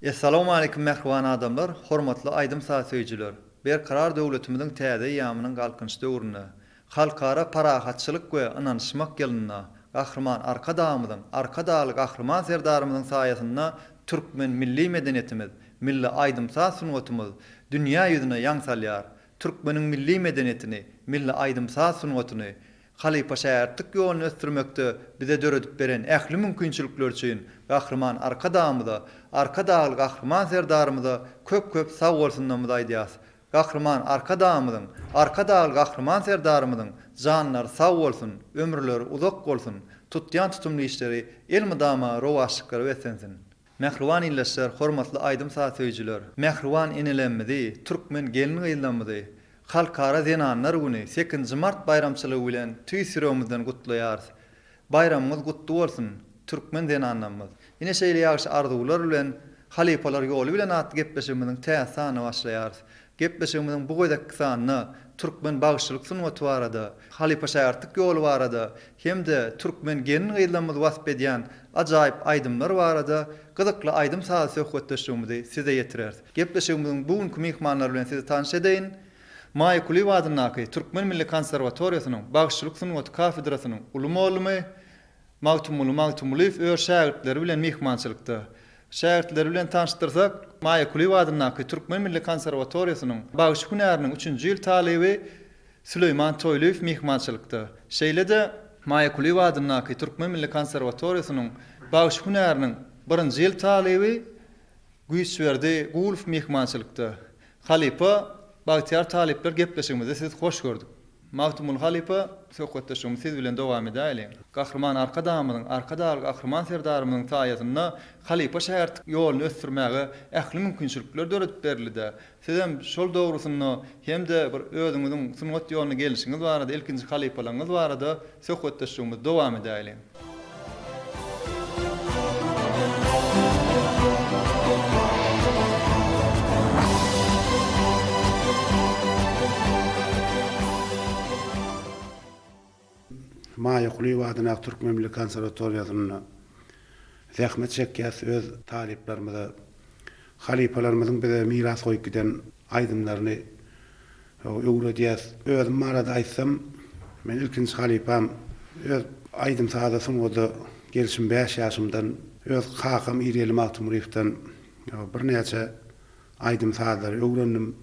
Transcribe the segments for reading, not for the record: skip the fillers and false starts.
Essalawmaleýkim mähriban adamlar, hormatly aýdym-saz söýüjiler! Berkarar döwletimiziň täze eýýamynyň Galkynyş döwründe, Halkara parahatçylyk we ynanyşmak ýylynda Gahryman Arkadagymyzyň, Arkadagly Gahryman Serdarymyzyň saýasynda türkmen milli medeniýetimiz, milli aýdym-saz sungatymyz dünýä ýüzüne ýaň salýar. Türkmeniň milli medeniýetini, milli aýdym-saz sungatyny, halypa-şägirtlik ýoluny ösdürmekde bize döredip beren ähli mümkinçilikleri üçin Gahryman Arkadagymyza, Arkadagly Gahryman Serdarymyza köp-köp sag bolsunlarymyzy aýdýas. Gahryman Arkadagymyzyň, Arkadagly Gahryman Serdarymyzyň janlary sag bolsun, ömürleri uzak bolsun, tutýan tutumly işleri elmydama rowaçlyklara beslensin! Mähriban ildeşler, hormatly aýdym-saz söýüjiler! Mähriban enelerimizi, türkmen gelin-gyzlarymyzy Halkara zenanlar güni, sekizinji mart baýramçylygy bilen tüýs ýüregimizden gutlaýarys. Baýramyňyz gutly bolsun, türkmen zenanlarymyz! Ine şeýle ýagşy arzuwlar bilen Halypalar ýoly bilen atly gepleşigimiziň täze sanyna başlaýarys. Gepleşigimiziň bu gezekki sanynda türkmen bagşylyk sungaty barada, halypa-şägirtlik ýoly barada hem-de türkmen gelin-gyzlarymyzy wasp edýän ajaýyp aýdymlar barada gyzykly aýdym-sazly söhbetdeşligimizi size ýetireris. Gepleşigimiziň bu günki myhmanlary bilen sizi tanyş edeýin. Maýa Kulyýewa adyndaky Türkmen milli konserwatoriýasynyň bagşyçylyk sungaty kafedrasynyň uly mugallymy, Magtymguly Magtymgulyýew öz şägirtleri bilen myhmançylykda. Şägirtleri bilen tanyşdyrsak, Maýa Kulyýewa adyndaky Türkmen milli konserwatoriýasynyň bagşy hünäriniň üçünji ýyl talyby Süleýman Toýlyýew myhmançylykda. Şeýle-de, Maýa Kulyýewa adyndaky Türkmen milli konserwatoriýasynyň bagşy hünäriniň birinji ýyl talyby Güýçberdi Gulow myhmançylykda. Halypa, bagtyýar talyplar gepleşigimizde sizi hoş gördük. Magtymguly halypa, söhbetdeşligimizi siz bilen dowam edäýeliň. Gahryman Arkadagymyzyň, Arkadagly Gahryman Serdarymyzyň saýasynda halypa-şägirtlik ýoluny ösdürmäge ähli mümkinçilikler döredip berildi-dä. Sizem şol dogrusynda hem-de bir özüňiziň sungat ýoluna gelşiňiz barada, ilkinji halypalaryňyz barada söhbetdeşligimizi dowam edäýeliň. Maýa Kulyýewa adyndaky Türkmen milli konserwatoriýasynda zähmet çekýäs. Öz talyplarymyza halypalarymyzyň bize miras goýup giden aýdymlaryny Öwredýäs. Özüm barada aýtsam, men ilkinji halypam öz aýdym-saza sungata gelşim bäş ýaşymdan öz kakam Irgeli Magtymgulyýewden birnäçe aýdym-sazlary öwrendim.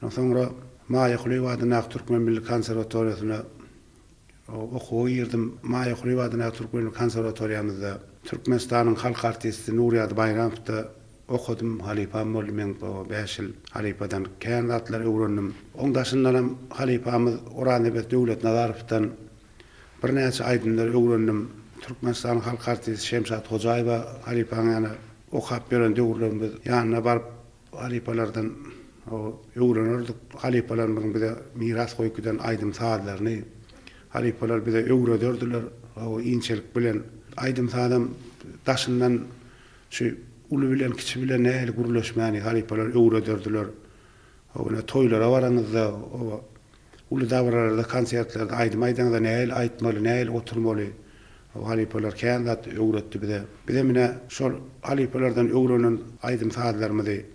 Soňra Maýa Kulyýewa adyndaky Türkmen milli konserwatoriýasyna Okuwa girdim. Maýa Kulyýewa adyndaky Türkmen konserwatoriýamyzda Türkmenistanyň halk artisti Nurýagdy Baýramowda okadym. Halypam boldy meň bäş ýyl. Halypadan kän zatlar öwrendim. Oň daşyndanam halypamyz Oraznepes Döwletnazarowdan birnäçe aýdymlar öwrendim. Türkmenistanyň halk artisti Şemşat Hojaýewa halypaň ýanyna okap ýören döwürlerimiz ýanyna baryp Halypalardan öwrenerdik. Halypalarymyzyň bize miras goýup giden aýdym-sazlaryny halypalar bize öwrederdiler inçelik bilen. Aýdym-sazam daşyndan şu uly bilen, kiçi bilen nähili gürleşmäni halypalar öwrederdiler. Ine, toýlara baraňyzda, Uly dabaralarda, konsertlerde aýdym aýdaňda nähili aýtmaly, nähili oturmaly, halypalar kän zat öwretdi bize. Bizem ine şol halypalardan öwrenen aýdym-sazlarymyzy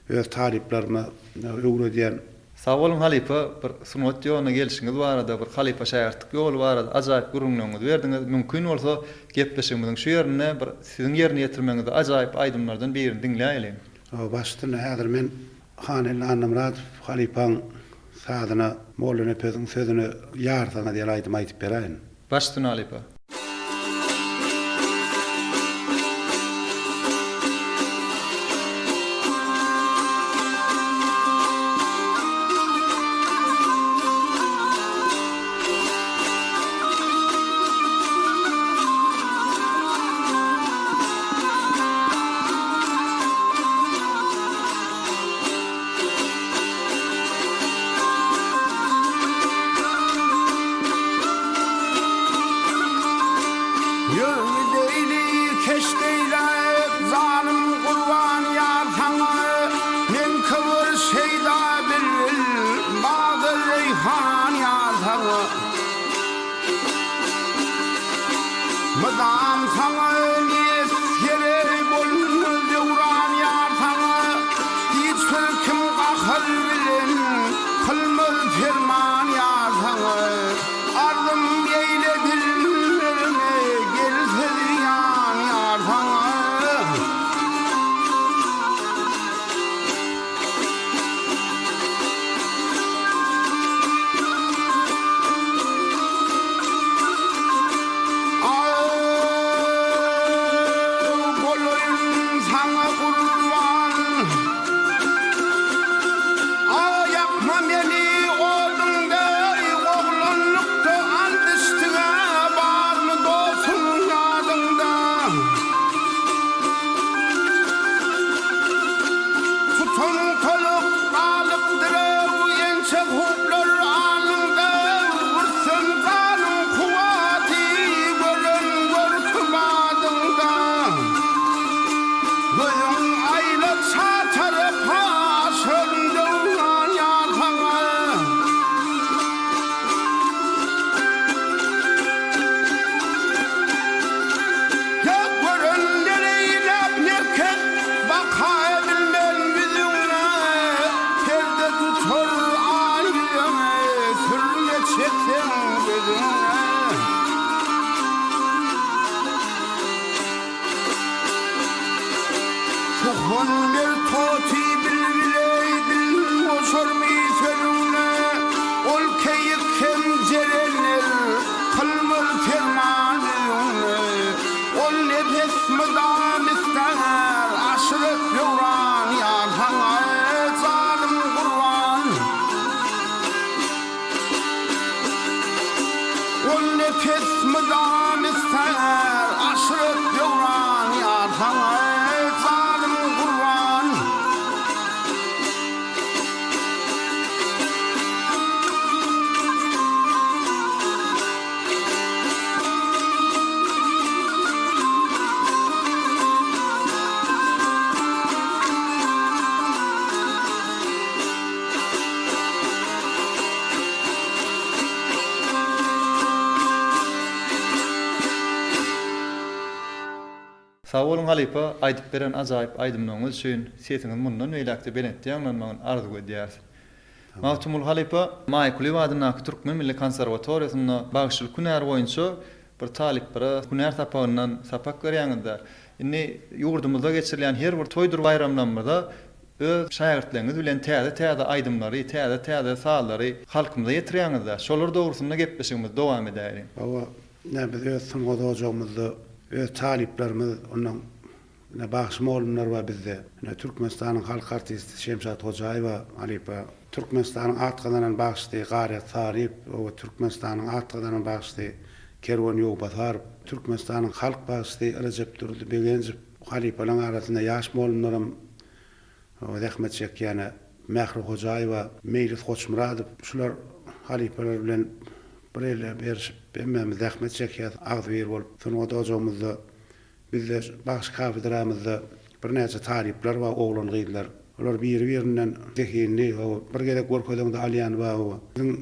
öz talyplaryma öwredýän. Sag boluň halypa, bir sungat ýoluna gelşiňiz barada, bir halypa-şägirtlik ýoly barada ajaýyp gürrüňleriňizi berdiňiz. Mümkin bolsa, gepleşigimiziň şu ýerinde bir siziň ýerine ýetirmegiňizde ajaýyp aýdymlardan birini diňläýeliň. Baş üstüne häzir men Haneldi Annamyradow halypaň sazyna Mollanepesiň sözüne Ýar saňa diýen aýdymy aýdyp beräýin. Baş üstüne halypa. Ýüzüňi deýli keşt eýläp, Zanym gurban ýar saňa. Meňki bir şeýda bilbil, Bagy reýhan ýar saňa. Mydam saňa miýesser bolsun döwran ýar. Suhan bir toty bilbileý dil goşarmy sözüňe, Ol keýik hem jerendir, kylmaz perman özüňe. Ol nepes mydam istär, aşyret döwran ýar saňa, janym gurban. Ol nepes mydam istär, aşyret döwran ýar saňa, janym gurban. Sag boluň halypa aýdyp beren ajaýyp aýdymlaryňyz üçin sesiňiz mundan beýläkde belentde ýaňlanmagyny arzuw edýäris. Magtymguly halypa Maýa Kulyýewa adyndaky Türkmen milli konserwatoriýasynda bagşylyk hünäri boýunça bir talyplara hünär sapagyndan sapak berýäňizde. Indi ýurdumyzda geçirilýän her bir toýdur baýramlarymyzda Öz şägirtleriňiz bilen täze-täze aýdymlary, täze-täze sazlary halkymyza ýetirýäňiz-dä. Şolar dogrusynda gepleşigimizi dowam edäýeliň. Hawa, ine biz öz sungat ojagymyzda öz talyplarymyz, onnoň ine bagşy mugallymlar bar bizde. Ine Türkmenistanyň halk artisti Şemşat Hojaýewa halypa, Türkmenistanyň at gazanan bagşysy Garýat Saryýew, hawa Türkmenistanyň at gazanan bagşysy Kerwen Ýowbasarow, Türkmenistanyň halk bagşysy Rejepdurdy Begenjow, Halypalaryň arasynda ýaş mugallymlaram zähmet çekýän Mähri Hojaýewa, Meýlis Goçmyradow şular halypalar bilen bir ele berişip hemmämiz zähmet çekýäs agzybir bolup. Sungat ojagymyzda bizde bagşy kafedramyzda birnäçe talyplar bar oglan-gyzlar. Olar biri-birinden zehinli, bir gezek görkezeňde alýany bar. Biziň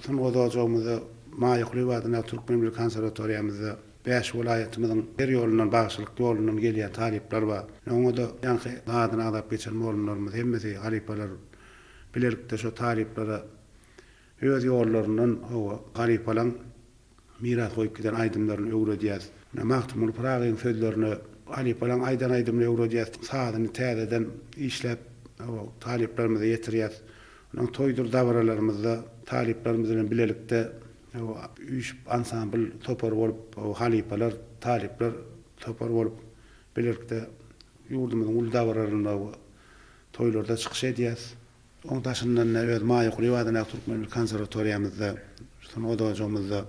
sungat ojagymyzda Maýa Kulyýewa adyndaky Türkmen milli konserwatoriýamyzda Bäş welaýatymyzyň her ýolundan bagşylyk ýolundan gelýän talyplar bar. Oňa-da ýaňky adyny agzap geçen mugallymlarymyz hemmesi halypalar bilelikde şo talyplara öz ýollaryndan hawa halypalaň miras goýup giden aýdymlaryny öwredýäs. Ine Magtymguly Pyragyň sözlerine halypalaň aýdan aýdymyny öwredýäs, sazyny täzeden işläp hawa talyplarymyza ýetirýäs. Onuň toýdur dabaralarymyzda talyplarymyz bilen bilelikde Üýşüp ansambl topar bolup, halypalar, talyplar topar bolup bilelikde ýurdumyzyň uly dabaralarynda we toýlarda çykyş edýäs. Oň daşyndan-da öz Maýa Kulyýewa adyndaky Türkmen milli konserwatoriýamyzda, sungat ojagymyzda,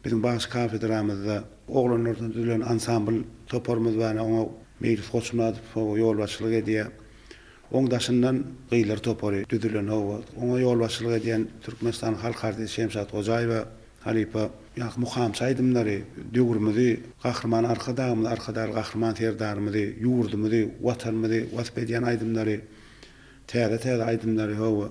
biziň bagşy kafedramyzda oglanlardan düzülen ansambl toparymyz bar, oňa Meýlis Goçmyradow ýolbaşçylyk edýär. Oň daşyndan gyzlar topary düzülen hawa, oňa ýolbaşçylyk edýän Türkmenistanyň halk artisti Şemşat Hojaýewa halypa ýaňky mukamçy aýdymlary, döwrümizi, Gahryman Arkadagymyzy, Arkadagly Gahryman Serdarymyzy, ýurdumyzy, Watanymyzy wasp edýän aýdymlary, täze-täze aýdymlary hawa,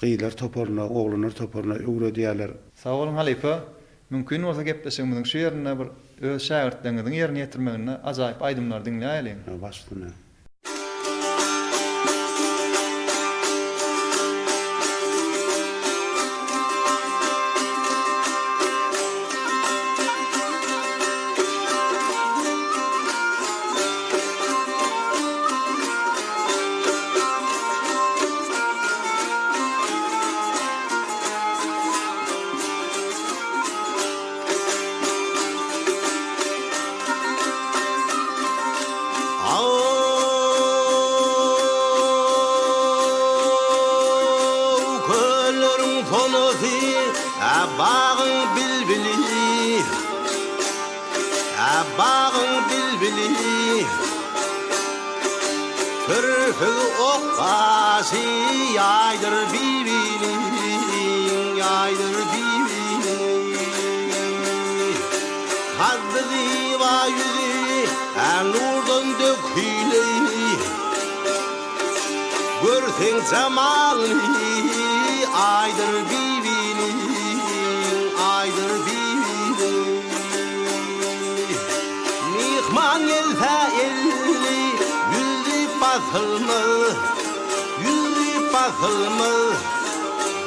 gyzlar toparyna, oglanlar toparyna öwredýärler. Sag boluň halypa. Mümkin bolsa gepleşigimiziň şu ýerinde bir öz şägirtleriňiziň ýerine ýetirmeginde ajaýyp aýdymlary diňläýeliň. Baş üstüne. Aw, kölleriň sonasy, a bagyň bilbili, a bagyň bilbili. Kirpigi ok gaşy ýaýdyr bibiniň, ýaýdyr bibiniň. Kaddy zyba ýüzi ä nurdan döküli, Görseň jemalyny aýdyr bibiniň, aýdyr bibiniň. Myhman gelse elli ýüzli basylmaz, ýüzli basylmaz.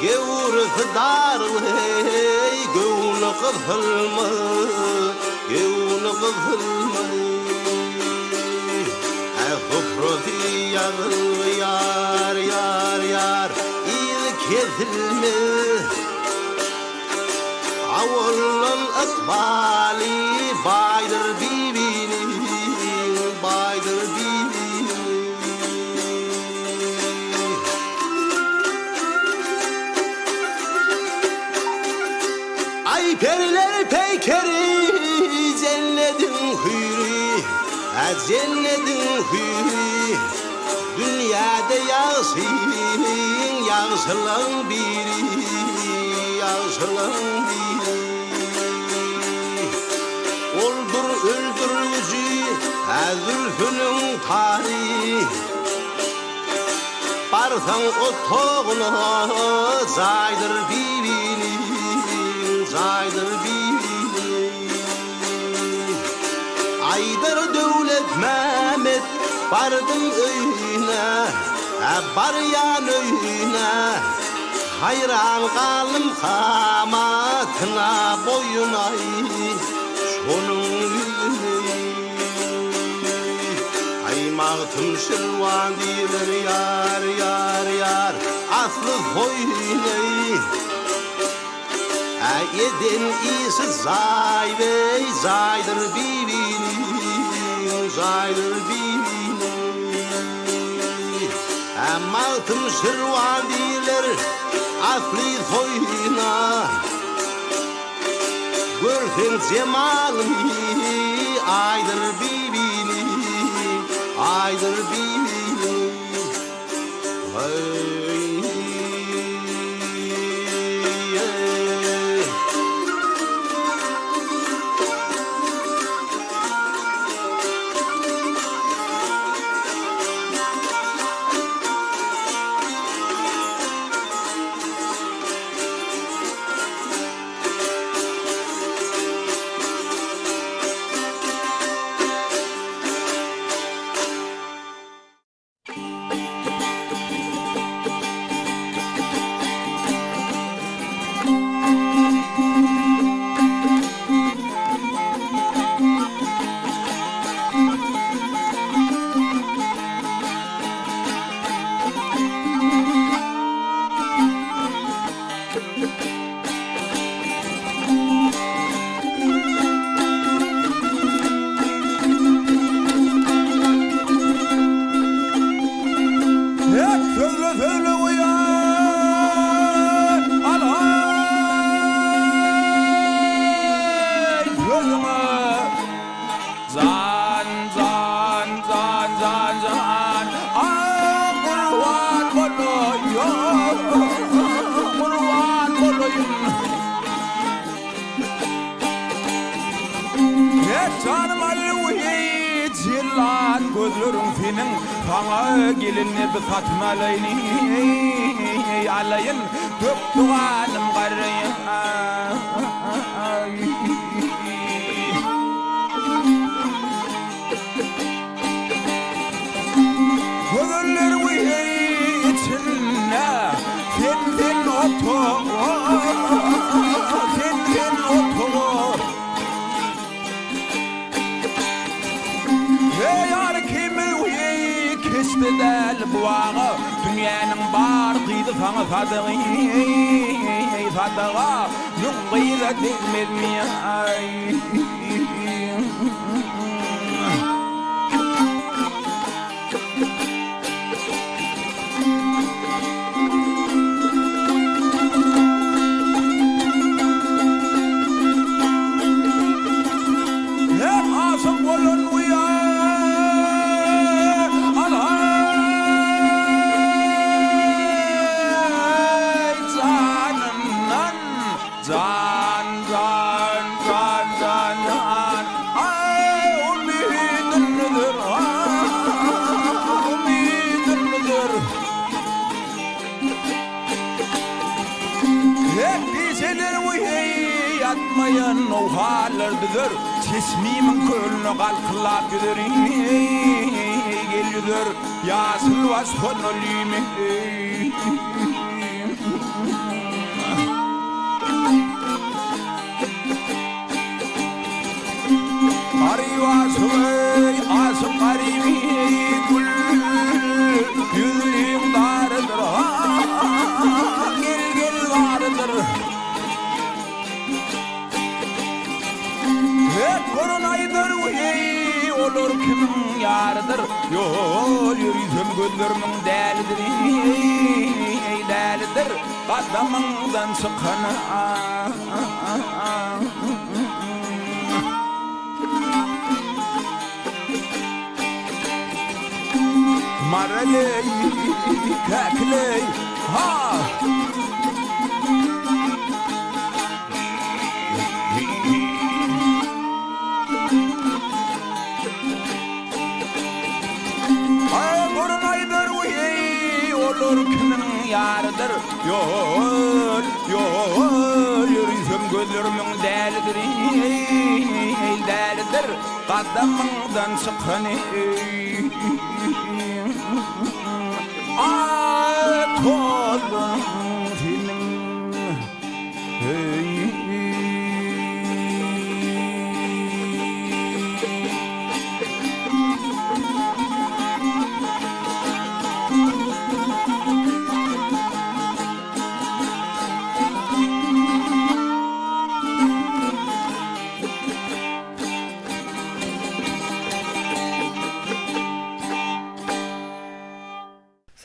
Gewresi dar eý, göwni gysylmaz, göwni gysylmaz. Ä suprasy. ýazylgy ýar, ýar, ýar, yzy kesilmez. Awaldan ykbaly baýdyr bibiniň, baýdyr bibiniň. Aý periler peýkeri, jennediň hüýri, Hä jennediň hüýri, dünýäde ýagşyň, ýagşylaň biri, ýagşylaň biri. Oldur öldüriji, hä zülpüniň tary. Barsaň otagyna jaýdyr bibiniň, jaýdyr bibiniň. Aýdar Döwletmämmet bardym öýüne, hä barýan öýüne. Haýran galdym kamatyna, boýuna, şonuň ýüzüne. Aý Magtym Şirwan diýiler ýar, ýar, ýar, asly soýuny. Äý eden işi zaý beý zaýdyr bibiniň, zaýdyr bibiniň. Ä Magtym Şirwan diýiler asly soýuna. Görseň jemalyny Aýdyr bibini, Aýdyr bibini. Heý. Hek sözle sözle goýaý alaý sözüňe Jan jan jan jan jan ah gurban bolaýyn gurban bolaýyn He janym alwy jellat gözleriň seniň saňa gelin nebi satyn alaýyn alaýyn dökdi ganym garry. Gözeller weý içinde sen sen otag sen sen otag Heý ýar kimi weý keşde däl bu baga Dünýäniň bar gyzy saňa sadygy sadaga Müň gyza degmezmi aý. Hem aşyk bolan uýa Alaý janyndan Jan jan jan jan jan Aý umydymdyr Umydymdyr Hep gijeler weý ýatmaýan nowhalar düzer Çeşmimiň kölüne galkylap ýüzer Gel ýüzer ýaşyl baş sonalymy Garyp aşyk eý, aşyk garyby gül. Olar kimiň ýarydyr? Ýol ýörisem gözlerimiň dälidir, eý, dälidir, Gadamyňdan çykany. Maraleý, käkileý, ha! Aý, görüň-aý, görüň-eý, olar kimiň ýarydyr? Ýol, ýol ýörisem gözlerimiň dälidir, eý, dälidir, Gadamyňdan çykany, aý, tozduň seniň.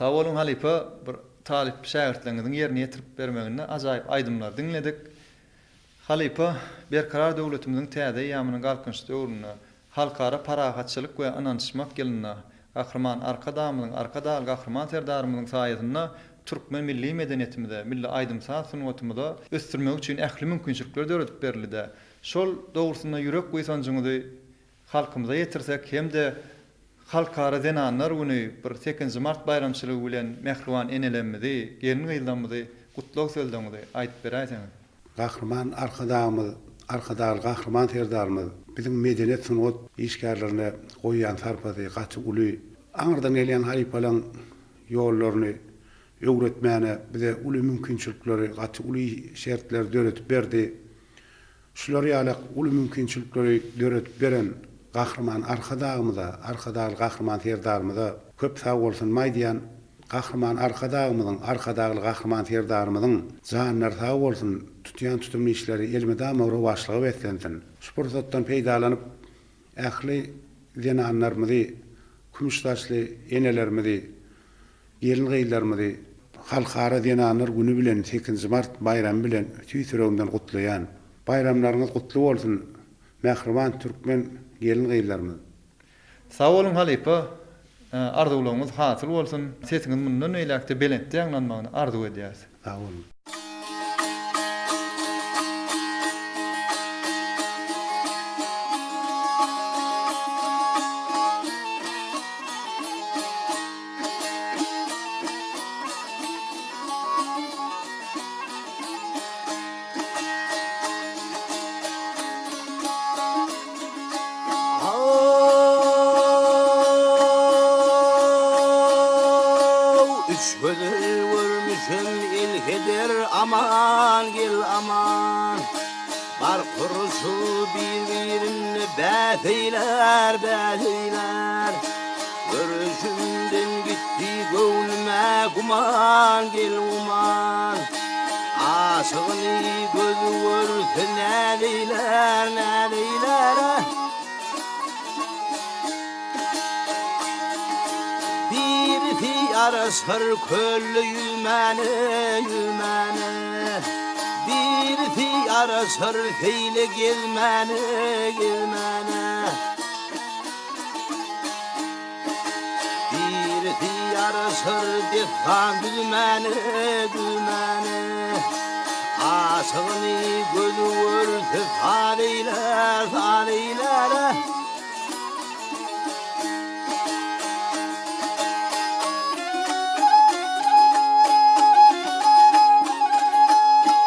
Sag boluň halypa bir talyp şägirtleriňiziň ýerine ýetirip bermeginde ajaýyp aýdymlary diňledik. Halypa Berkarar döwletimiziň täze eýýamynyň Galkynyş döwründe Halkara parahatçylyk we ynanyşmak ýylynda Gahryman Arkadagymyzyň Arkadagly Gahryman Serdarymyzyň saýasynda türkmen milli medeniýetimize, milli aýdym-saz sungatymyza ösdürmek üçin ähli mümkinçilikler döredip berildi-de. Şol dogrusynda ýürek buýsanjyňyzy halkymyza ýetirsek hem-de Halkara zenanlar güni bir sekizinji mart baýramçylygy bilen mähriban enelerimizi, gelin-gyzlarymyzy gutlag sözleriňizi aýdyp beräýseňiz. Gahryman Arkadagymyz, Arkadagly Gahryman Serdarymyz biziň medeniýet sungat işgärlerine goýýan sarpasy gaty uly. Aňyrdan gelýän halypalaň ýollaryny öwretmäne bize uly mümkinçilikleri, gaty uly şertleri döredip berdi. Şular ýalak uly mümkinçilikleri döredip beren Gahryman Arkadagymyza, Arkadagly Gahryman Serdarymyza köp sagbolsunymy aýdýan. Gahryman Arkadagymyzyň, Arkadagly Gahryman Serdarymyzyň janlary sag bolsun, tutýan tutumly işleri elmydama rowaçlyga beslensin. Şu pursatdan peýdalanyp, ähli zenanlarymyzy, kümüş saçly enelerimizi, Gelin-gyzlarymyzy Halkara zenanlar güni bilen, sekizinji mart baýramy bilen tüýs ýüregimden gutlaýan. Baýramlaryňyz gutly bolsun, mähriban türkmen gelin-gyzlarymyz! Sag boluň halypa, arzuwlaryňyz hasyl bolsun, sesiňiz mundan beýläkde belentde ýaňlanmagyny arzuw edýäris. Sag boluň. Haw, üç gözel görmüşem elheder aman gel aman. Bar gurşu bir-birini bäs eýlär, bäs eýlär. Görüşümden gitdi göwnüme güman gel güman. Aşygyny gözi görse näz eýlär, näz eýlär. Birisi ýaraşar kölde ýüzmäne, ýüzmäne. Birisi ýaraşar seýle gezmäne, gezmäne. Birisi ýaraşar dessan düzmäne, düzmäne. Aşygyny gözi görse saz eýlär, saz eýlär.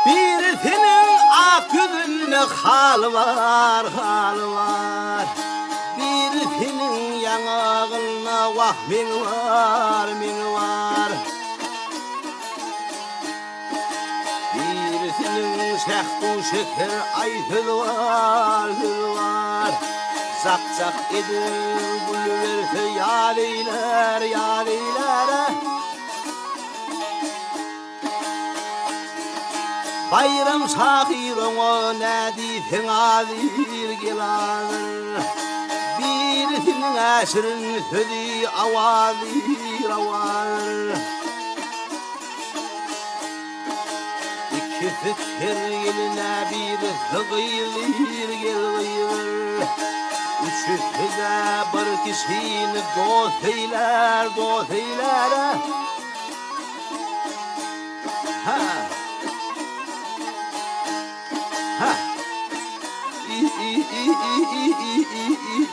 Birisiniň ak ýüzünde hal bar, hal bar. Birisiniň ýaňagynda wah meň bar, meň bar. Birisiniň şähdu şeker aý sözi bar, sözi bar. Jak-jak edip gülüberse ýar eýlär, ýar eýlär. Baýram şahyr oňa nä diýseň azyr, gel azyr. Birisiniň. Gelniň şirin sözi awazy rowandyr. Ikisi ter geline birisi gyzyr gel gyzyr. Üçüsi-de bir kişini dost eýlär, dost eýlär. Ha. Ha. I i i i i i i i.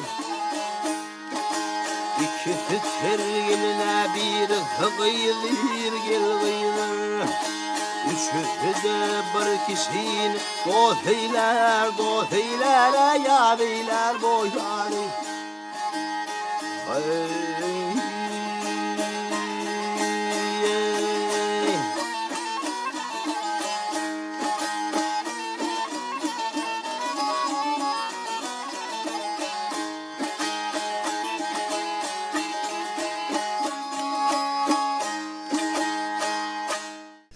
Ikisi ter geline birisi gyzyr gel gyzyr. Üçüsi-de bir kişini dost eýlär, dost eýlär, ýaz eýlär boýany.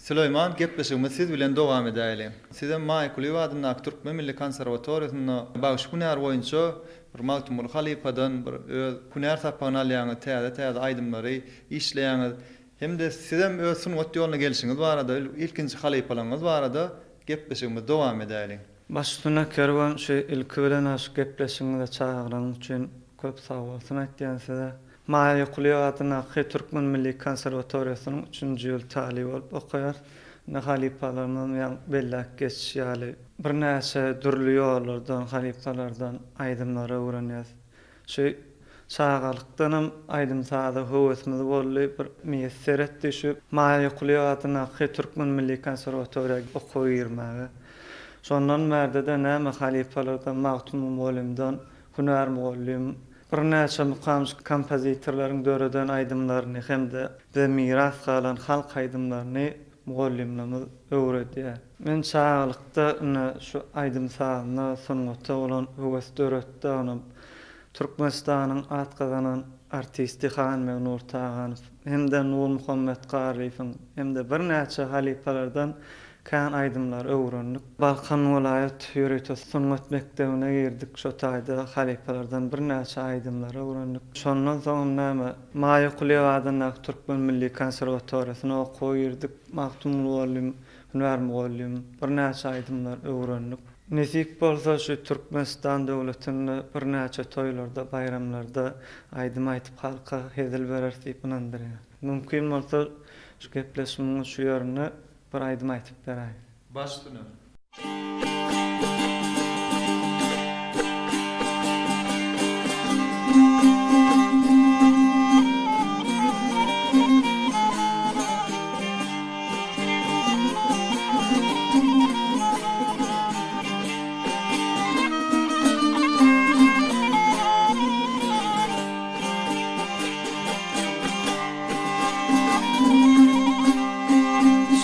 Süleýman, gepleşigimizi siz bilen dowam edäýeliň. Sizem Maýa Kulyýewa adyndaky Türkmen milli konserwatoriýasynda bagşy hünäri boýunça bir Magtymguly halypadan bir öz hünär sapagyny alýaňyz, täze-täze aýdymlary işleýäňiz. Hem-de sizem öz sungat ýoluna gelşiňiz barada, ilkinji halypalaryňyz barada gepleşigimizi dowam edäýeliň. Baş üstüne Kerwen şu ilki bilen-ä şu gepleşigiňize çagyranyň üçin köp sagbolsun aýtýan size. Maýa Kulyýewa adyndaky Türkmen milli konserwatoriýasynyň üçünji ýyl talyby bolup okaýar. Indi halypalarymyzyň ýaňy belläp geçişi ýaly birnäçe dürli ýollardan halypalardan aýdymlary öwrenýäs. Şu çagalykdanam aýdym-saza höwesimiz boldy, bir miýesser etdi şu Maýa Kulyýewa adyndaky Türkmen milli konserwatoriýa okuwa girmäge. Şondan bärde-de näme halypalardan Magtym mugallymdan, Hünär mugallym, birnäçe mukamçy kompozitorlaryň döreden aýdymlaryny hem-de bize miras galan halk aýdymlaryny mugallymlarymyz öwredýär. Men çagalykda ine şu aýdym-sazyna, sungata bolan höwes döretdi onam Türkmenistanyň at gazanan artisti Hanbeg Nurtaganow hem-de Nurmuhammet Garlyýewiň hem-de birnäçe halypalardan kän aýdymlary öwrendik. Balkan welaýat ýörite sungat mekdebine girdik, şo taýda halypalardan birnäçe aýdymlary öwrendik. Şondan soňam näme, Maýa Kulyýewa adyndaky Türkmen milli konserwatoriýasyna okuwa girdik. Magtymguly mugallym, hünär mugallym, birnäçe aýdymlar öwrendik. Nesip bolsa şu Türkmenistan döwletinde birnäçe toýlarda, baýramlarda aýdym aýdyp halka hezil bereris diýip ynandyrýan. Mümkin bolsa şu gepleşigiň şu ýerinde bir aýdym aýtyp beräý. Baş üstüne.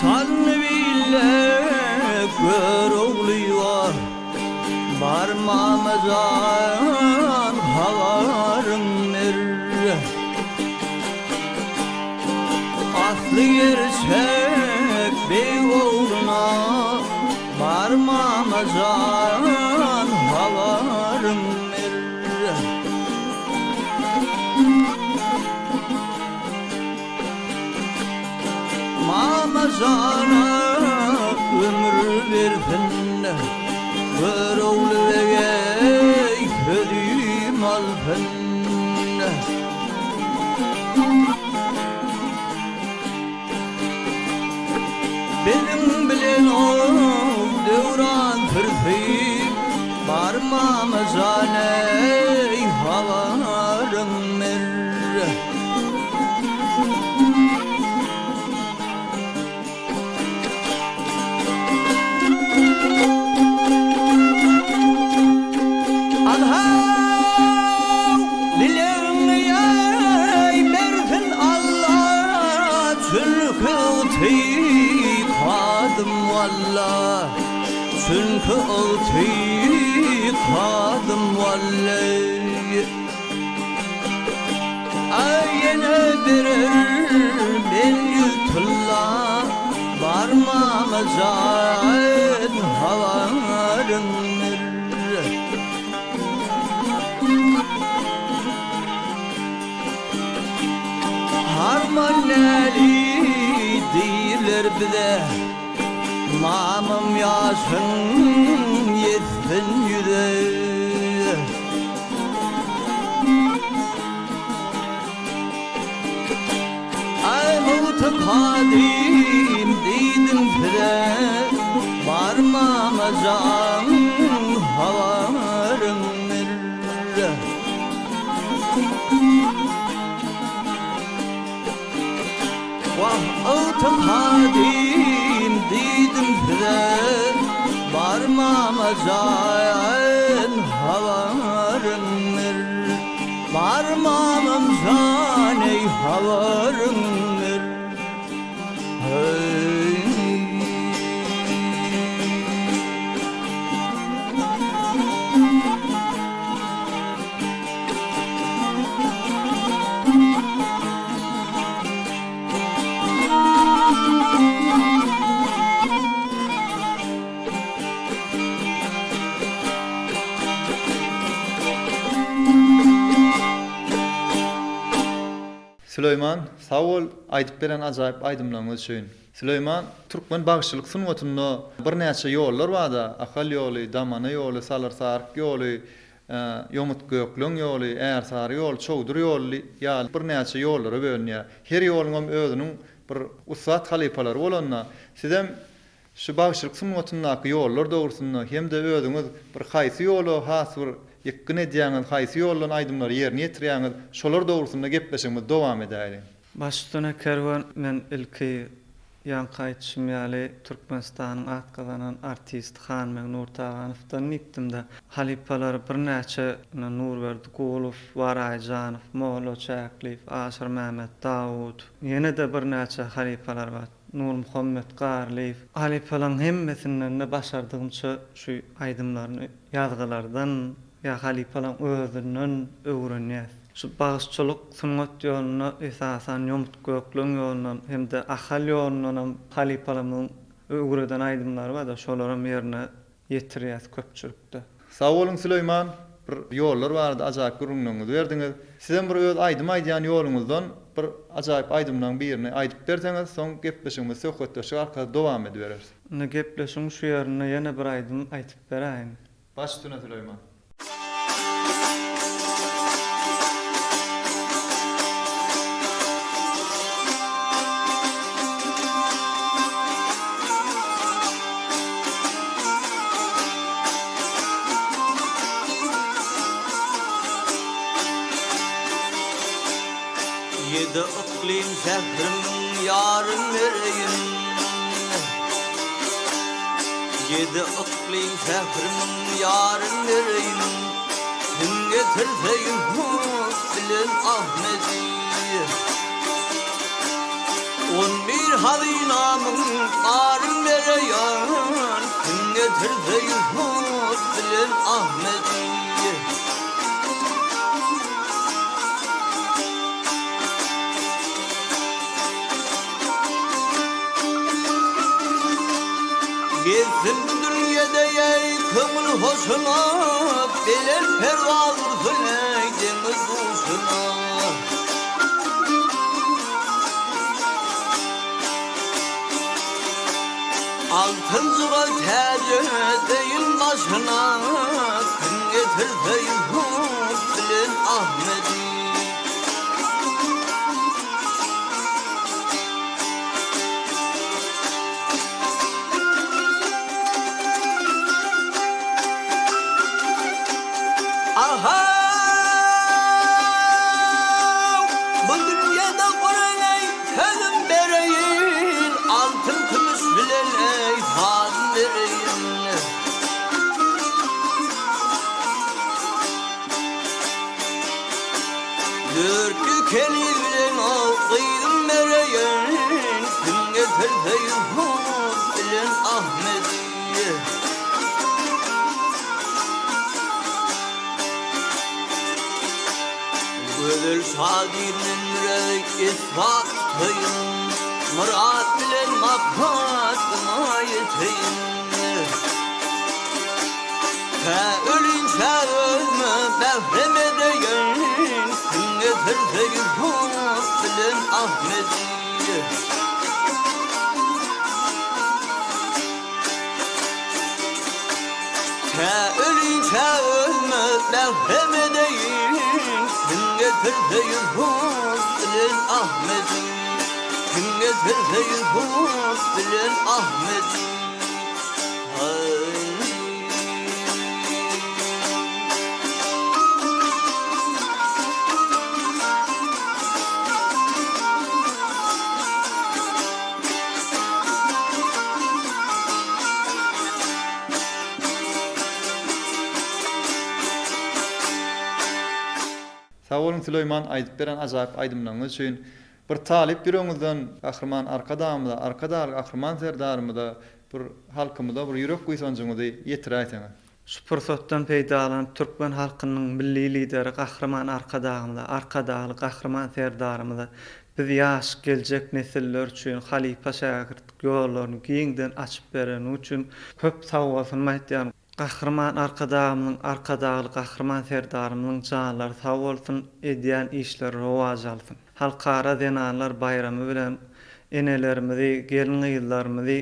Şanly bile Görogly bar, Barmamyzdan habaryn ber. Asly gerçek beg ogluna, Barmamyzdan habaryn ber. Mama jana ömür bersin, Görogly bege sözüm alsyn. Biziň bilen ol döwran sürsin, Bar mama jan eý habaryň ber. Anha, dilegiňi ýaý bersin Alla, Çünki ygtykadym walla, Çünki ygtykadym walla. Aý ýene berer men ýüz tylla, Barmama jan habaryň ber. Ýaman däli diýrler bize. Mamam ýaşyň ýetsin ýüze. Aý ygtykadym diýdim size, Bar mama jan habaryň ber. Wah ygtykadym diýdim size, Bar mama jan habaryň ber. Bar mamam jan eý habaryň ber. Heý. Süleýman sag bol aýdyp beren ajaýyp aýdymlaryňyz üçin. Süleýman türkmen bagşylyk sungatynda birnäçe ýollar barda Ahal ýoly, Damana ýoly, Salyr Saryk ýoly, Ýomut Gökleň ýoly, Ärsary ýoly, Çowdur ýoly ýaly birnäçe ýollara bölünýär. Her ýoluňam özüniň bir ussat halypalary bolanda sizem Şu bagşylyk sungatyndaky ýollar dogrusynda hem-de özüňiz bir haýsy ýola has bir ýykgyn edýäňiz, haýsy ýoldan aýdymlary ýerine ýetirýäňiz, şolar dogrusynda gepleşigimizi dowam edäýliň. Baş üstüne Kerwen, men ilki ýaňky aýdyşym ýaly Türkmenistanyň at gazanan artisti Hanbeg Nurtaganowdan diýipdim-de, halypalary birnäçe, ine Nurberdi Gulow, Waraý Janow, Molla Çäkliýew, Aşyrmämmet Dawudow, ýene-de birnäçe halypalar bar. Nurmuhammet Garlyýew halypalaryň hemmesinden-de başardygymça şu aýdymlaryny ýazgylardan ýa halypalaryň özünden öwrenýäs. Şu bagşyçylyk sungat ýolunda esasan Ýomut Gökleň ýolundan hem-de Ahal ýolundanam halypalarymyzyň öwreden aýdymlary bar-da şolaram ýerine ýetirýäs köpçülikde. Sag boluň Süleýman, bir ýollar barada ajaýyp gürrüňleriňizi berdiňiz. Sizem bir öz aýdym aýdýan ýoluňyzdan bir ajaýyp aýdymlaryň birini aýdyp berseňiz, soň gepleşigimizi söhbetdeşlik arkaly dowam edibereris. Indi gepleşigiň şu ýerinde ýene bir aýdym aýtyp beräýiň. Baş üstüne Süleýman. Ýedi yklym sährimiň ýaryn bereýin. Ýedi yklym sährimiň ýaryn bereýin. Kim getirse Ýusup bilen Ahmedi. On bir hazynamyň baryn bereýin, Kim getirse Ýusup bilen Ahmedi. Gezsin bu dünýede eý köňül hoşuna, Belent perwaz ursun eý deňiz duşuna. Altyn jyga täji deýin başyna, Kim getirse Ýusup bilen Ahmedi. Ahaw! Bu dünýede gureneý sözüm bereýin, Altyn-kümüş bilen eý sazym bereýin. Dörtli keniz bilen o gyzym bereýin, Kim getirse Ýusup bilen Ahmedi. Gözel şadirden mürek esbap tutaýyn, Myrat bilen maksadyma ýeteýin. Tä ölinçä özüme mährem edeýin, Kim getirse Ýusup bilen. Ahmedi. Tä ölinçä özüme mährem edeýin, Kim getirse Ýusup bilen Ahmedi, Kim getirse Ýusup bilen Ahmedi. Haý. Sag boluň Süleýman aýdyp beren ajaýyp aýdymlaryňyz üçin. Bir talyp ýüregiňizden Gahryman Arkadagymyza, Arkadagly Gahryman Serdarymyza bir halkymyza bir ýürek buýsanjyňyzy ýetiräýseňiz. Şu pursatdan peýdalanyp türkmen halkynyň Milli Lideri Gahryman Arkadagymyza, Arkadagly Gahryman Serdarymyza biz ýaş geljek nesiller üçin halypa-şägirtlik ýollaryny giňden açyp bereni üçin köp sagbolsunymy aýtýan. Gahryman Arkadagymyzyň, Arkadagly Gahryman Serdarymyzyň janlary sag bolsun, edýän işleri rowaç alsyn. Halkara zenanlar baýramy bilen enelerimizi, gelin-gyzlarymyzy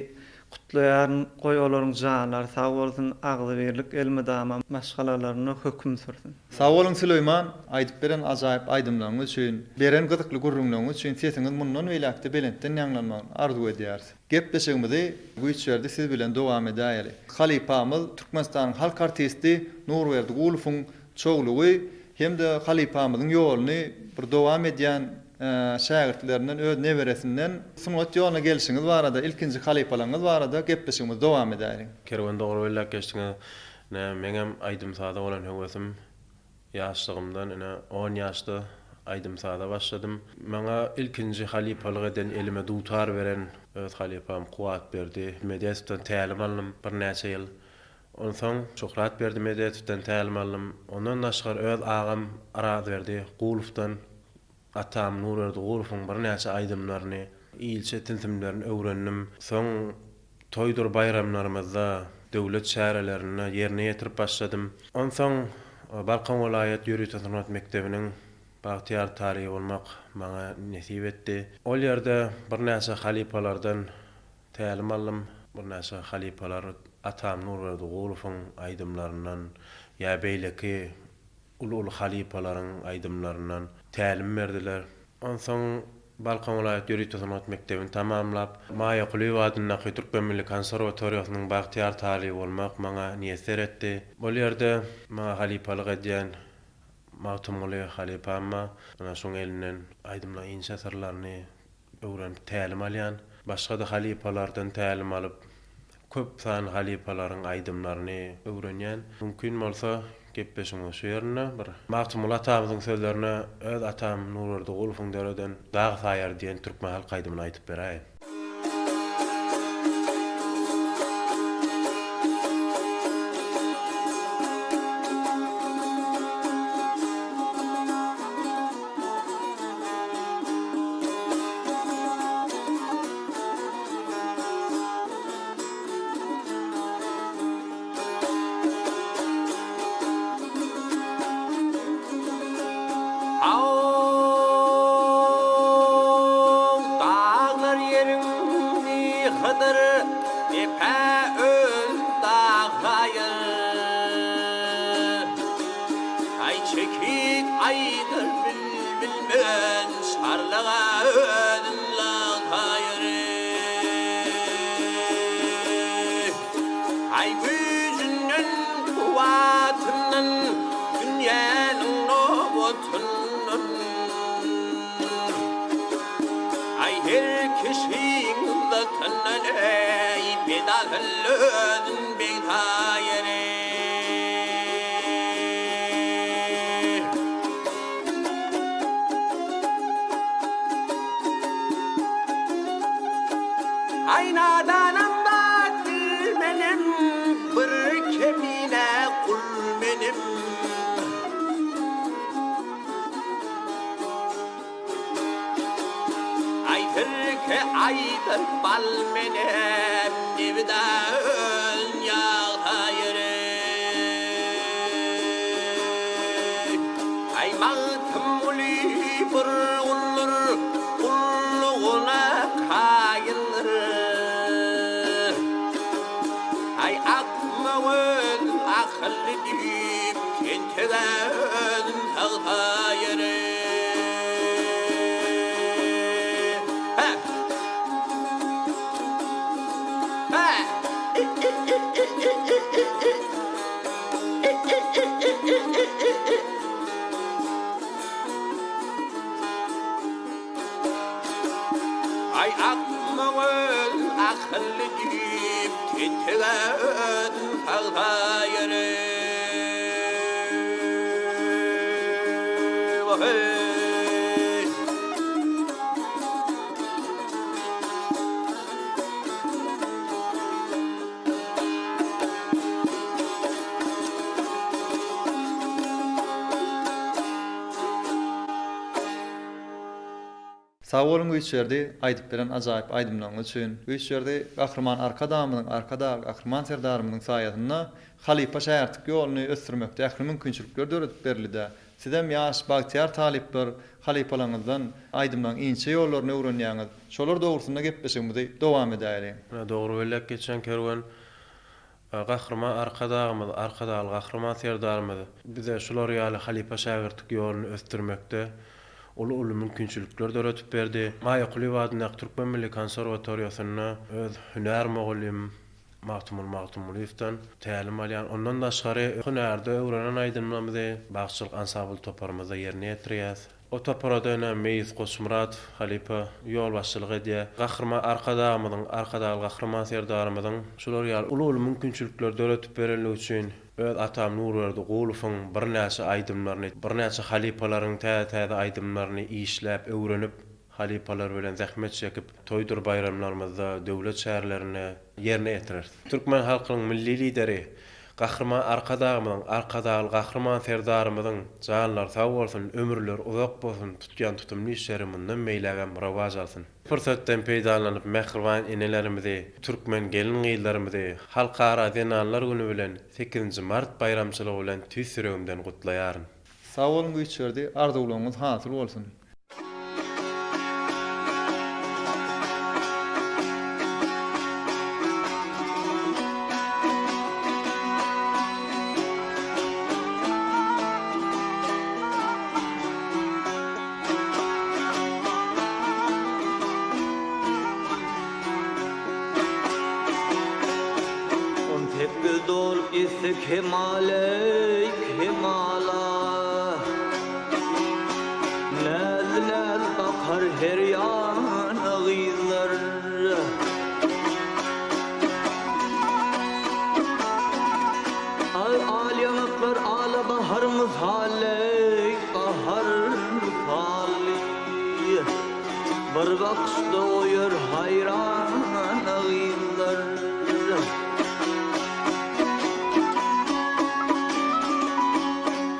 Gutlaýaryn, goý olaryň janlary sag bolsun, agzybirlik elmydama maşgalalarynda höküm sürsün. Sag boluň Süleýman, aýdyp beren ajaýyp aýdymlaryňyz üçin, beren gyzykly gürrüňleriňiz üçin sesiňiz mundan beýläkde belentden ýaňlanmagyny arzuw edýäris. Gepleşigimizi Güýçberdi siz bilen dowam edäýeli. Halypamyz Türkmenistanyň halk artisti Nurberdi Gulowyň çowlugy hem-de halypamyzyň ýoluny bir dowam edýän şägirtlerinden, öz neberesinden sungat ýoluna gelşiňiz barada, ilkinji halypalaryňyz barada gepleşigimizi dowam edäýeliň. Kerwen dogry belläp geçdiňiz. Ine, meňem aýdym-saza bolan höwesim ýaşlygymdan, ine, on ýaşda aýdym-saza başladym. Maňa ilkinji halypalyk eden, elime dutar beren öz halypam Kuwatberdi Medetowdan tälim aldym birnäçe ýyl. Onsoň Şöhratberdi Medetowdan tälim aldym. Ondan daşgary öz agam Arazberdi Gulowdan Atam Nurberdi Gurowyň birnäçe aýdymlaryny, ilçe tilsimlerini öwrendim. Soň toýdur baýramlarymyzda, döwlet çärelerinde ýerine ýetirip başladym. Onsoň Balkan welaýat ýörite sungat mekdebiniň bagtyýar talyby bolmak maňa nesip etdi. Ol ýerde birnäçe halypalardan tälim aldym. Birnäçe halypalar atam Nurberdi Gulowyň aýdymlaryndan ýa beýleki uly-uly halypalaryň aýdymlaryndan tälim berdiler. Onsoň Balkan welaýat ýörite sungat mekdebini tamamlap, Maýa Kulyýewa adyndaky Türkmen milli konserwatoriýasynyň bagtyýar talyby bolmak maňa miýesser etdi. Ol ýerde maňa halypalyk edýän Magtymguly halypam bar. Ana şoň elinden aýdymlaryň inçe syrlaryny öwrenip tälim alýan. Başga-da halypalardan tälim alyp, köp sanly halypalaryň aýdymlaryny öwrenýän. Mümkin bolsa, gepleşigiň şu ýerinde bir Magtymguly atamyzyň sözlerine öz atam Nurberdi Gulowyň döreden Dag saýar diýen türkmen halk aýdymyny aýdyp beräýin. Haw, daglar ýeriň myhydyr, Depä öz dag gaýyr. Aý çekik aýdyr bilbil men, Şarlaga özüm lagtaýyr. Aý güýjünden, kuwwatyndan, Dünýäniň nobatyndan. Aý her kişiň yzzatyndan, Eý, bedasyl özün beg saýar. Aý nadanam zat bilmenem, Bir kemine gul menem. Aý sirke aýdyr bal menem, Nebide öl ýagsa ýere. Aý Magtymguly bir guldur, gul. Tentek-ä özüm sagsa ýeri. Hä! Hä! Aý akmak öz akylly diýip, tentek-ä özüm sagsa ýeri. Wah-eý! Sag boluň Güýçberdi aýdyp beren ajaýyp aýdymlaryňyz üçin. Güýçberdi Gahryman Arkadagymyzyň Arkadag Gahryman Serdarymyzyň saýasynda halypa şägirtlik ýoluny ösdürmekde ähli mümkinçilikler döredip berilidä. Sizem ýaş bagtyýar talyplar halypalaryňyzdan aýdymlaryň inçe ýollaryny öwrenýäňiz. Şolar dogrusynda gepleşigimizi dowam edäýeliň. Dogry belläp geçen Kerwen Gahryman Arkadagymyz, Arkadagly Gahryman Serdarymyz bize şular ýaly halypa-şägirtlik ýoluny ösdürmekde uly-uly mümkinçilikler döredip berdi. Maýa Kulyýewa adyndaky Türkmen milli konserwatoriýasynda öz hünär mugallymym Magtymguly Magtymgulyýewden tälim alýan. Ondan daşgary hünärde öwrenen aýdymlarymyzy bagşyçylyk ansambl toparymyzda ýerine ýetirýäs. O topara-da ine Meýlis Goçmyradow halypa ýolbaşçylyk edýär. Gahryman Arkadagymyzyň, Arkadagly Gahryman Serdarymyzyň şular ýaly uly-uly mümkinçilikleri döredip berenligi üçin öz atam Nurberdi Gulowyň birnäçe aýdymlaryny, birnäçe halypalaryň täze-täze aýdymlaryny işläp, öwrenip, halypalar bilen zähmet çekip, toýdur baýramlarymyzda, döwlet çärelerinde ýerine ýetireris. Türkmen halkynyň Milli Lideri Gahryman Arkadagymyzyň, Arkadagly Gahryman Serdarymyzyň janlary sag bolsun, ömürleri uzak bolsun, tutýan tutumly işleri mundan beýlägem rowaç alsyn. Pursatdan peýdalanyp mähriban enelerimizi, türkmen gelin-gyzlarymyzy Halkara zenanlar güni bilen, sekizinji mart baýramçylygy bilen tüýs ýüregimden gutlaýaryn. Sag boluň Güýçberdi, arzuwlaryňyz hasyl bolsun! 18 dolup ýetse kemal-eý, kemala. Näz-näz bakar her ýana gyzlar. Al-al ýaňaklar ala bahar mysaly, bahar mysaly. Bir bakyşda goýar haýrana gyzlar.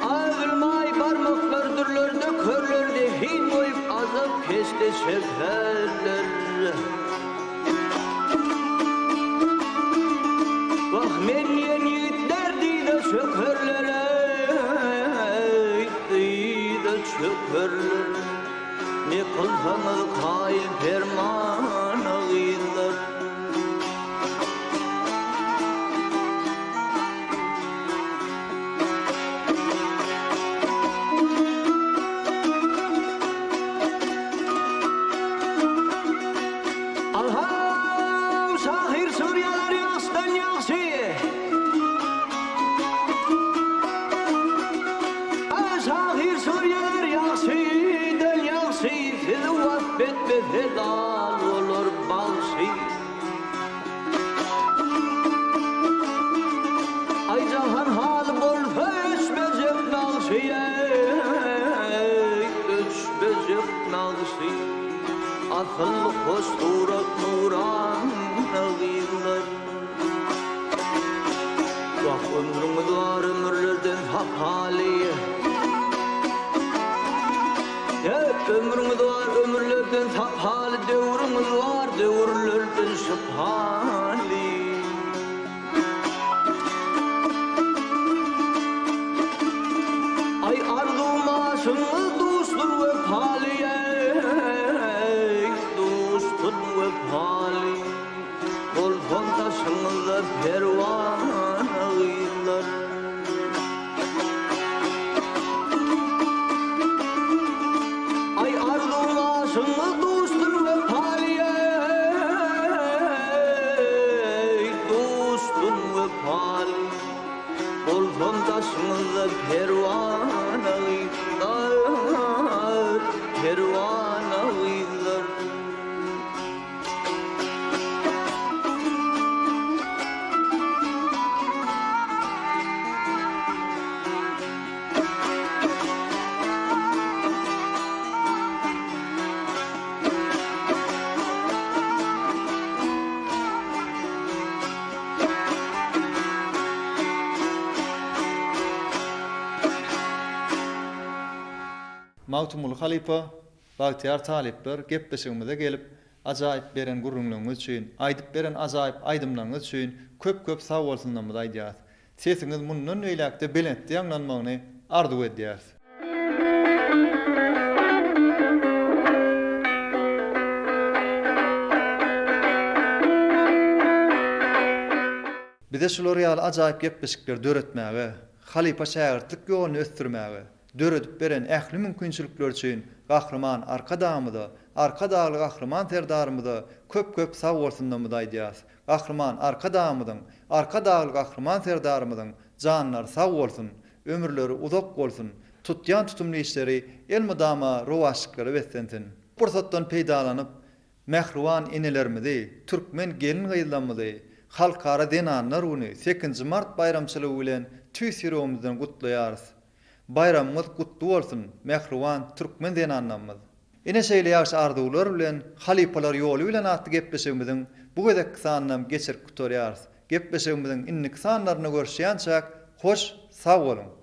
Agylmaý barmaklar dürler dökerler zehin goýup azap keşde çekerler. Wah men diýen ýigitler dyza çökerler eý dyza çökerler. Ne kylsaňyz kaýyl permana gyzlar. Alhaw şahyr şygyr ýazar ýagşydan ýagşy. A şahyr şygyr ýazar ýagşydan ýagşy sizi wasp etmese lal bolar bagşy. Aý jahan haly bolsa öçmejek nagşy eý, öçmejek nagşy. Asyl hoş surat nurana gyzlar. Wah ömrüňiz bar ömürlerden sapaly. Hep ömrüňiz bar ömürlerden sapaly döwrüňiz bar döwürlerden şypaly. Aý arzuwym aşyňyz duşdur wepaly eý duşdur wepaly. Bolsam daşyňyzda perwana gyzlar. Ýagşyňyz duşsun wepaly eý, duşsun wepaly. Bolsam daşyňyzda perwana gyzlar, perwana gyzlar. Magtymguly halypa, bagtyýar talyplar gepleşigimize gelip, ajaýyp beren gürrüňleriňiz üçin, aýdyp beren ajaýyp aýdymlaryňyz üçin köp-köp sagbolsunlarymyzy aýdýarys. Sesiňiz mundan beýläk-de belentde ýaňlanmagyny arzuw edýäris. Bize şular ýaly ajaýyp gepleşikleri döretmäge, halypa-şägirtlik ýoluny ösdürmäge döredip beren ähli mümkinçilikleri üçin Gahryman Arkadagymyza, Arkadagly Gahryman Serdarymyza köp-köp sagbolsunlarymyzy aýdýarys. Gahryman Arkadagymyzyň, Arkadagly Gahryman Serdarymyzyň janlary sag bolsun, ömürleri uzak bolsun, tutýan tutumly işleri elmydama rowaçlyklara beslensin! Pursatdan peýdalanyp, mähriban enelerimizi, türkmen gelin-gyzlarymyzy Halkara zenanlar güni, sekizinji mart baýramçylygy bilen tüýs ýüregimizden gutlaýarys. Baýramyňyz gutly bolsun, mähriban türkmen zenanlarymyz! Ine şeýle ýagşy arzuwlar bilen Halypalar ýoly bilen atly gepleşigimiziň bu gezekki sanynam geçirip gutarýarys. Gepleşigimiziň indiki sanlarynda görüşýänçäk hoş sag boluň!